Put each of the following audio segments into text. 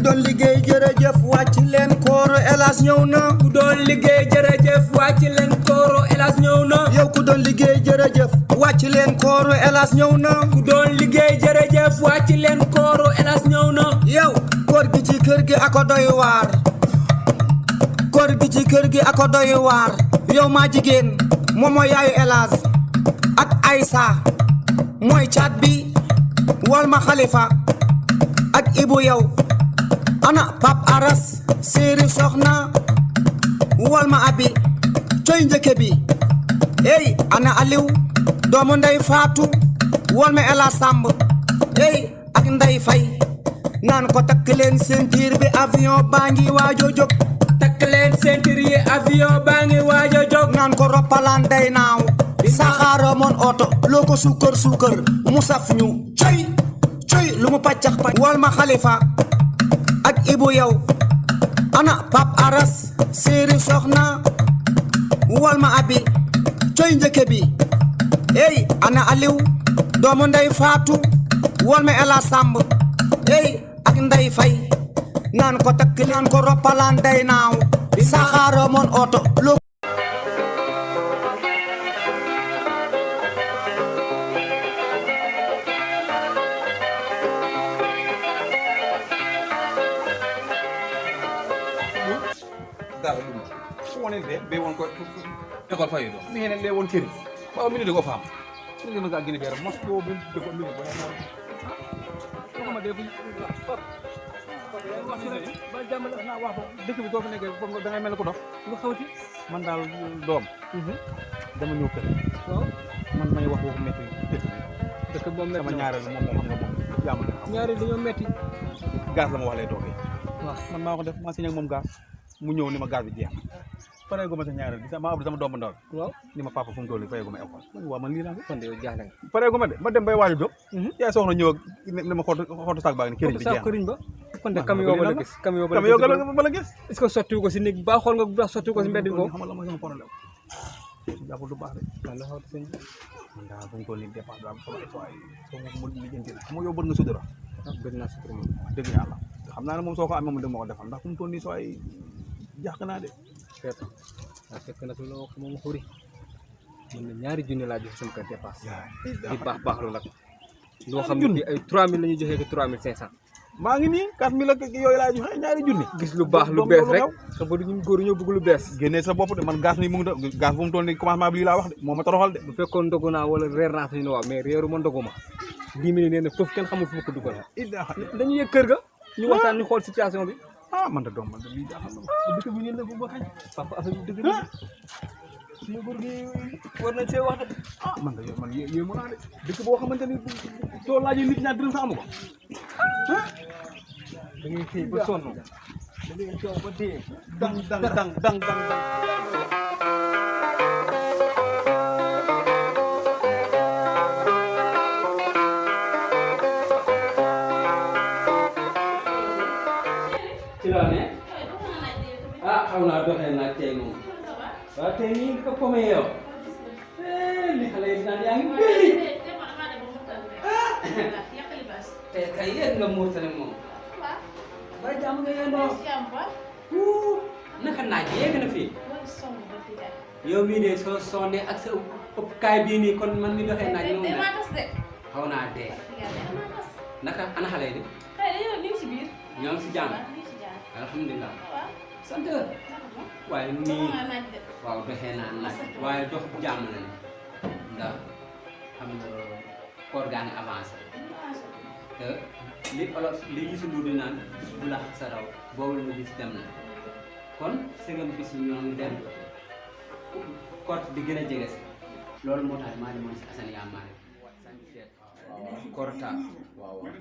doon liggéey jërëjëf wàcc leen kooro Elhadj ñëw na ku doon liggéey jërëjëf wàcc leen kooro Elhadj ñëw na yow ku doon liggéey jërëjëf wàcc leen kooro Elhadj ñëw na ku doon liggéey jërëjëf wàcc leen kooro Elhadj ñëw na yow góor gi ci kër gi ako doy waar góor gi ci kër gi ako doy waar yow maa jigéen moom mooy yaayu Elhadj ak Aïssa mooy caat bi wal ma Khalifa ak Ibou yow ana Pape Aras séeri soxna wal ma abi coy njëkke bi ey ana Aliou doomu ndey Fatou wal ma Ela Samb ey ak Ndey Fay naan ko takk leen ceinture bi avion baa ngi waajo jóg takk leen ceinture yi avion baa ngi waajo jóg naan ko roppalaan day naaw saxaara moon oto loo ko suukar suukar mu saf ñu coy coy lu mu paccax pacc wal ma Khalifa ak Ibou yow ana Pape Aras séeri soxna wal ma abi coy njëkke bi ey ana Aliou doomu ndey Fatou wal ma Ela Samb ey ak Ndey Fay naan ko takk naan ko roppalaan day naaw saxaara moon oto loo dara ɗum wonende ɓe won ko école fayi ɗo mi henen nde won keri ɓawa minude ko faam ɗum ga guine ɓeere mosɗo min de ko mine ba jammal na wax dëkk bi doo fi nekkee foofu da ngay mel ko dof lu xawti man daal doom dama ñëw kër waaw man may wax waxu métti dëkk bi moom sama ñaareel moom xam nga moom jàmm ñaareel dañoo métti gaz la ma wax lay toogee waaw man maa ko def maa signé ak moom gaz mu ñëw ni ma gaz bi jeex pare gu ma sa ñaareel bi ma abdu sama doom ndaw waaw ni ma papa fu mu toll pare gu ma école man waaw man lii laa kon de yow jaaxle nga pare gu ma de ma dem bay waaju jóg yaay soxna ñëw ak ne ma xottu saak baa ngi ni këriñ bi jeex këriñ ba kon de camion ba la gis camion ba la gis est-ce que sotti ko si néeg ba xool nga bu baax sotti ko si mbedd bi ko xam la mooy sama problème jàpp du baax de wala xaw sëñ man daa fu mu toll nii dépense daal sama étoile soo mo lijjanti na xam nga yow bëgg nga sutura bëgg naa sutura moom dëgg yàlla xam naa ne moom soo ko amee moom dama ko defal ndax fu mu toll nii soo ay jàq naa de fekk na loo xam moom xuri man na ñaari junni laa joxe sama kër dépasse di baax lu nag loo xam ne ay 3000 la ñuy joxee ko 3500 maa ngi nii 4000 ak yooyu laa joxe ñaari junni gis lu baax lu bees rek xam nga ñun góor ñoo bëgg lu bees génnee sa bopp de man gaz nii mu ngi gaz bu mu toll nii commencement bi lii laa wax de moo ma toroxal de bu fekkoon ndogu naa wala reer naa ñu ne waaw mais reeru ma ndogu ma 10 minutes nee na foofu kenn xamul fu ma ko dugal dañuy yëg kër ga ñu waxtaan ñu xool situation bi man da doom man da lii jaaxal na dëkk bi ngeen def ba xañ papa affaire bi dëgg la suñu góor gi war nañ see wax de man da man yooyu mën naa de dëkk boo xamante ni soo laajee nit ñaar dërëm sax amu ko da ngay xëy ba sonn da ngay jox ba dee dang xaw naa doxee naag tey moom waaw tey nii nga ko pomee yow li xale yi naan yaa ngi bëri tey kay yéen nga muurtale moom ba jàmm nga yendoo naka naaj yéeg na fii yow mii de soo sonnee ak sa ëppkaay bii nii kon man mi doxee naaj moom la xaw naa dee naka ana xale yi de ñoo ngi si jàmm alhamdulilah sant waaye nii waaw doxee naa naaj waaye dox jàmm na ne ndax xam nga koor gaa ngi avancé te li olof li Youssou Ndour di naan bu la sa raw boobu la gis dem na kon sëgam bis yi ñoo ngi dem koor di gën a jege si loolu moo tax maa demoon si Assane yaa maa korota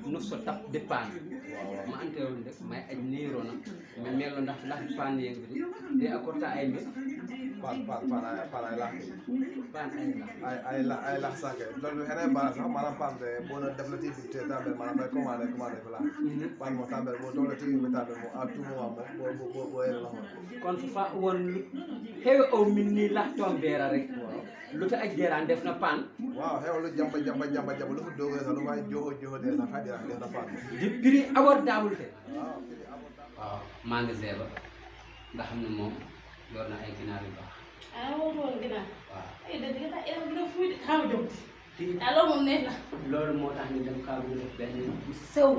no so tap de pan ma ante on de may aj neerona mi melo ndax pan yegdi de akorta ay mbe pan ay la sanke lolu hene ba sax mara pan de bo na def la ti te tambe mara fay commandé fala pan mo tambe bo do la ti mi tambe mo a tout moment bo yele la kon fa won hewe o min ni la tombera rek lu ta aj deran def na pan waaw hew lu jamba lu fu dogo sa lu way joho de di prix abordable te waaw magasin ba nga xam ne moom yor na ay ginaar yu baax loolu ginaar waaw ay da ginaar ay ginaar fuy xaw jom loolu moom neex na loolu moo tax ñu dem kaa bëgg def benn bu sew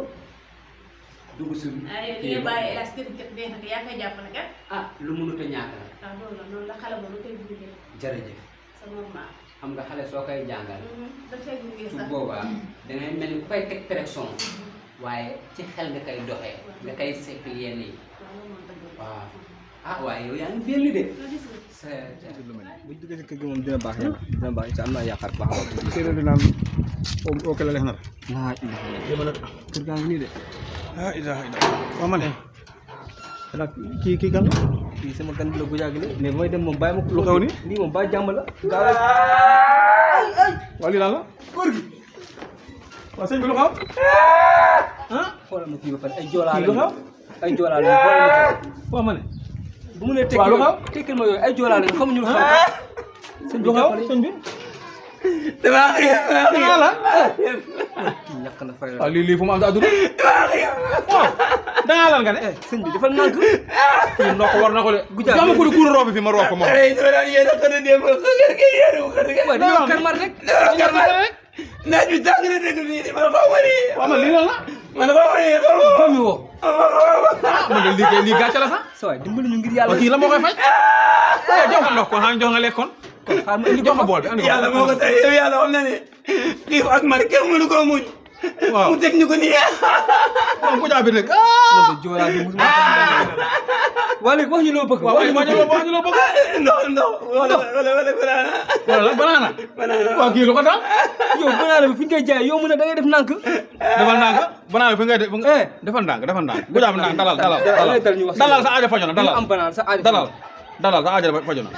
dugg suñu yow li nga bàyyi élastique kat neex na ko yaa koy jàppale kat lu mënut a ñàkk la waaw loolu la xale ba lu koy gunge jërëjëf c'est normal xam nga xale soo koy jàngal da koy gunge su sax boobaa dangay mel ni ku koy teg pression waaye ci xel nga koy doxee nga koy seppil yenn yi waaw waaye yow yaa ngi belli de bu duggee si kër gi moom dina baax incha am naa yaakaar baax a baax séeréer di naan ok la leex na la dama nag kër gaa ngi nii de ah ilaha illa waaw man de kii kan la kii sama gan bi la bu yàgg la mais mooy dem moom bàyyi ma lu xew ni lii moom bàyyi jàmm la gaaw waa lii lan la góor gi waaw sëñ bi lu xew ah xoolal ma kii ba pare ay joolaa kii lu xew ay joolaa lañu waaw ma ne bu mu ne tekkil ma yooyu ay joolaa lañu xamuñu lu xew sëñ bi sëñ bi damaa la kii ñàkk na fay waaw lii fu mu am sa àdduna waaw dangaa lan nga ne sëñ bi dafa nànk kii ndox war na ko de jàmm ko di kuuru roobi fi ma roob ko moom waaye dañoo karmar rek naaj bi tàng na dëgg bii di man xaw ma nii. waaw man lii lan la man xaw ma nii xaw ma mi woo man de lii gàcce la sax sa waay dimbali ñu ngir yàlla kii la moo koy faj jox ko ndox kon xam jox nga lekk kon xaar ma indi jox ko bool bi andi ko yàlla moo ko tey yow yàlla xam na ne xiif ak mar kenn mënu koo muñ. waaw mu teg ñu ko nii. moom ku jaabi nag man de joolaa bi musuma waa léegi wax ñu loo bëgg waaw wax ñu loo bëgg ndox wala banaana. wala banaana waaw kii lu ko tax yow banaana bi fi ñu koy jaay yow mu ne da ngay def nànk defal ndànk banaana fi ngay def defal ndànk ku jaabi ndànk dalal sa aajo fajo na dalal am banaana sa aajo dalal sa aajo fajo na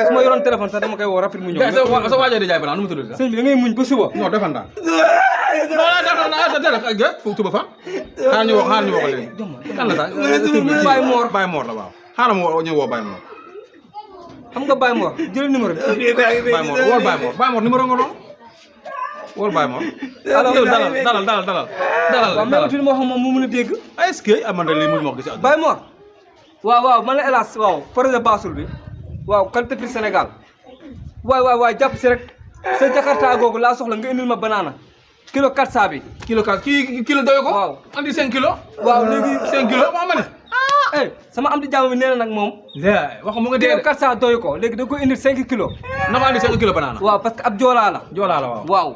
su ma yoroon téléphone sax dama koy woo rapide mu ñëw sa waajoo di jaay banaana nu mu tudd sax sëñ bi da ngay muñ ba suba non defal ndànk tuba fa xaar ñu woo léegi kan la sax Baye Mor Baye Mor la waaw xaaral ma ñu woo Baye Mor xam nga Baye Mor jël numéro bi Baye Mor wool Baye Mor numéro nga noonu wool Baye Mor dalal waaw mais tuuti ma wax moom mu mën a dégg est-ce que man de lii mu ma ko gis Baye Mor waaw man la hélas waaw projet Bassoul bi waaw qualité prix Sénégal waay jàpp si rek sa Jakarta googu laa soxla nga indil ma banana kilo 400 bi kilo doy ko waaw andi 5 kilos waaw léegi 5 kilos ma ne sama am di jàmm bi nee na nag moom wax mu nga dee kilo 400 doy ko léegi da ko indil 5 kilos na ko andi 5 kilos banana waaw parce que ab joolaa la waaw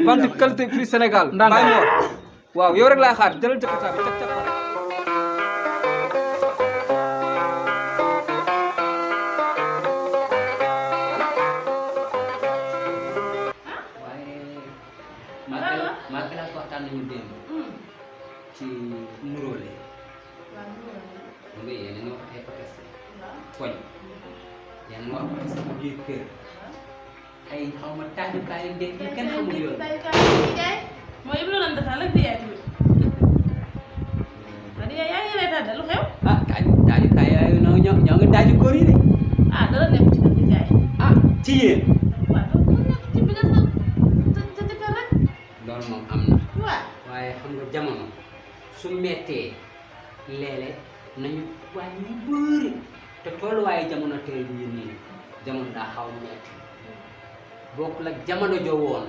vente qualité prix Sénégal Baye Mor waaw yow rek laay xaar jëlal Jakarta bi cak maa ngi lay waxtaan nañu démb ci muróole mu ngi yéen a ngi wax ay protesté koñ yéen a ngi wax protesté bu biir kër ay xaw ma tàjjukaay yi ndekk yi kenn xamul yoon mooy yëpp loolu dafa la di yaay tamit di yaay yaa ngi lay tàddal lu xew tàjjukaay yooyu noonu ñoo ngi daaju góor yi de dara nekk ci kër di jaay ci yéen waaw ci bi nga sa jëkkër rek loolu moom am na waaw waaye xam nga jamono su mettee léeg-léeg nañu wàññi lu bëri te tolluwaayu jamono tey jii nii jamono daa xaw metti bokkul ak jamono joo woon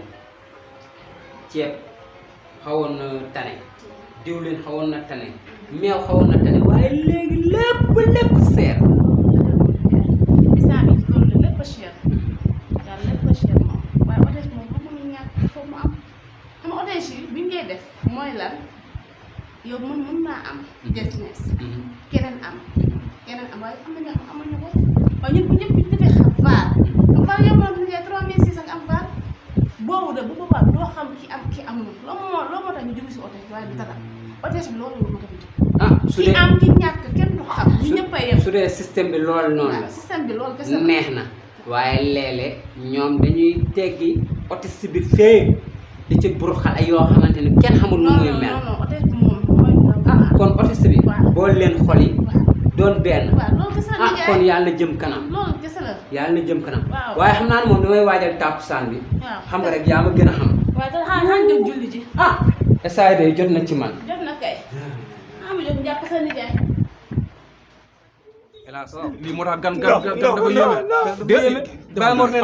ceeb xawoon na tane diwlin xawoon na tane meew xawoon na tane waaye léegi lépp seer bisaa bi ci loolu lépp a cher daal lépp a cher moom waaye otage moom bu mënul ñàkk foofu mu am xam nga otage yi bi ñu koy def mooy lan yow mën naa am business keneen am waaye am na ñoo xam amuñu ko waaye ñun bu ñëpp ñu defee xam vaar yow moom ñu 3600 am vaar boobu de bu boobaa doo xam ki am ki amul loo moo tax ñu jóge si otage waaye du dara otage bi loolu la ma tamit su ki dee am ki ñàkk kenn du xam ñu ñëpp a yem su dee système bi loolu noonu la système bi loolu kese la neex na waaye léeg-léeg ñoom dañuy teggi otiste bi fee di ci buruxal ay yoo xamante ni kenn xamul nu muy mel non otage bi moom mooy kon otiste bi bool leen xol yi doon benn loolu kese la kon yàlla jëm kanam loolu kese la yàlla na jëm kanam waaw waaye xam naa ne moom damay waajal tàkkusaan bi waaw xam nga rek yaa ma gën a xam waaye te xaaral dem julli ji. ah essay de jot na ci man jot na kay. mu jóg njàpp sa nijaay. hélas lii moo tax gan dafa yéeme. déedéet daal moo tax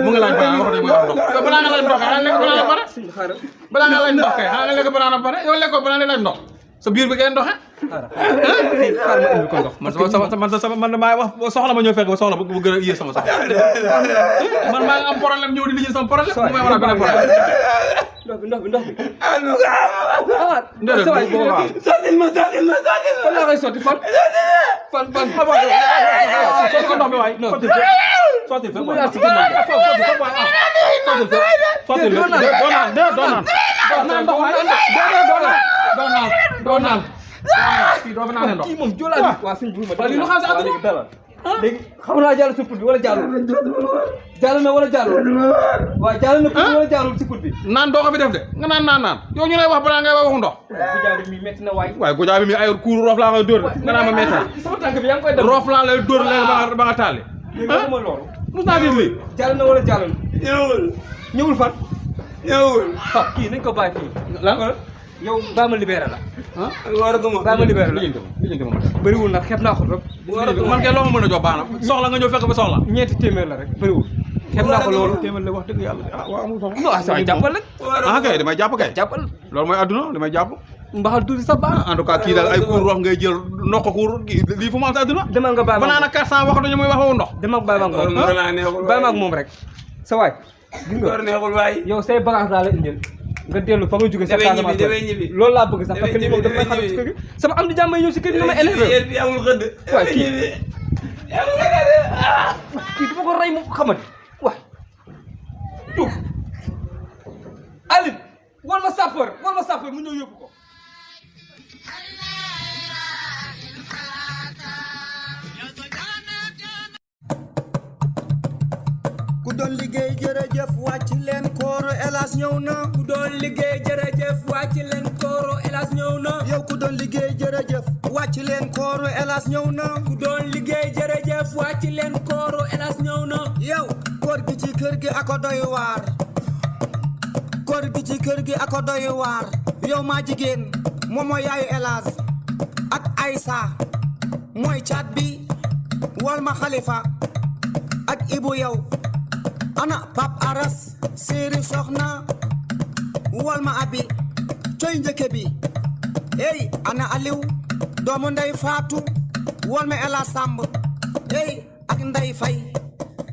mu ngi laaj balaa wax dëgg mooy am ndox. balaa nga lay ndox xanaa lekk balaa pare. balaa nga lay ndox kay xanaa nga lekk balaa pare yow lekkoo balaa nga lay ndox sa biir bi ngay ndoxe. xaaral ma indi ko ndox man maa wax soxla ma ñëw fekk ba soxla bu gën a yées sama soxla. man maa ngi am problème ñëw di lijjanti sama problème bu may war a beneen problème. ndox bi. déedéet boobu waaw. sotti ma. fan laa koy sotti fan. fan sotti ko ndox mi waay. sotti fa waay. doo naan. kii doo fa naanee ndox. kii moom joolaa bi. waaw suñ buuma li lu xam sa àdduna. léegi xam naa jàll si put bi wala jàllul. jàll na wala jàllul. waaw jàll na put bi wala jàllul si put bi. naan doo ko fi def de nga naan. yow ñu lay wax balaa ngay waxu ndox. gujaa bi mi métti na waay. waaye gujaa bi mi ay kuuru roof laa koy dóor nga naan ma métti na. sama tànk bi yaa ngi koy def. roof laa lay dóor léegi ba nga taali. léegi waxuma loolu. mos naa gis lii. jàll na wala jàllul. ñëwul fan. ñëwul. kii nañ ko bàyyi fii. lan. yow baa ma libéré la. war a gëmoo. baa ma libéré la. lijjanti ma bëriwul nag xeeb naa ko trop. man kay loo ma mën a jox baax na soxla nga ñëw fekk ba soxla. ñeenti téeméer la rek bëriwul. xeeb naa ko loolu. téeméer la wax dëgg yàlla ah waaw amul soxla. non waaye jàppal rek. ah kay damay jàpp kay. jàppal. loolu mooy adduna damay jàpp. mbaxal tuuti sa baax. en tout cas kii daal ay kuur wax ngay jël ndox ko kuur lii fu mu am sa adduna. demal nga bàyyi ma banaan ak 400 wax dañu muy wax waxu ndox. demal bàyyi ma ak moom. bàyyi ma ak moom rek. sa waay. gis nga neexul waay. yow say bagage laa la indil. nga dellu fa nga jóge sa Casamance damay ñibbi. loolu laa bëgg sax parce que ni moom dafay xaru ci kër gi sama am di jàmm ñëw si kër gi dama énervé bi amul xëdd. waay kii dafa ko rey mu xamati waay tuuf Aline wal ma sapeur mu ñëw yóbbu ko ku doon liggéey jërëjëf wàcc leen kooro Elas ñëw na. ku doon liggéey jërëjëf wàcc leen kooro Elas ñëw na. yow ku doon liggéey jërëjëf wàcc leen kooro Elas ñëw na. ku doon liggéey jërëjëf wàcc leen kooro Elas ñëw na. yow koor gi ci kër gi ako doy waar. koor gi ci kër gi ako doy waar. yow maa jigéen moom mooy yaayu Elas ak Aïssa mooy caat bi wal ma Xalifa ak Ibu yow. ana Pap Aras séeri soxna wal ma abi coy njëkke bi ey ana Aliou doomu ndey Faatu wal ma Ela Samb ey ak Ndey Fay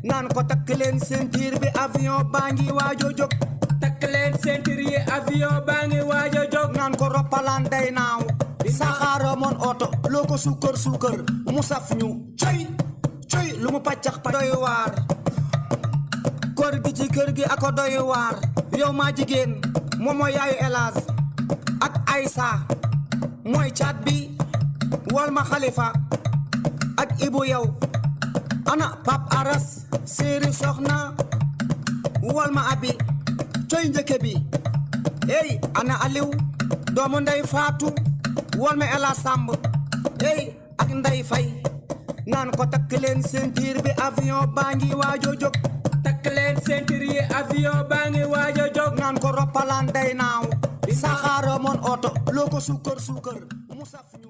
naan ko takk leen ceinture bi avion baa ngi waajo jóg takk leen ceinture yi avion baa ngi waajo jóg naan ko roppalaan day naaw saxaara moon oto loo ko suukar mu saf ñu coy lu mu paccax pa doy waar koor gi ci kër gi ako doy waar yow maa jigéen moom mooy yaayu Elas ak Aïssa mooy caat bi wal ma Xalifa ak Ibu yow ana Pap Aras séeri soxna wal ma abi coy njëkke bi ey ana Aliou doomu ndey Faatu wal ma Ela Samb ey ak Ndey Fay naan ko takk leen ceinture bi avion baa ngi waajo jóg takk leen ceinture yi avion baa ngi waajo jóg naan ko roppalaan day naaw saxaara moon oto loo ko suukar mu saf ñu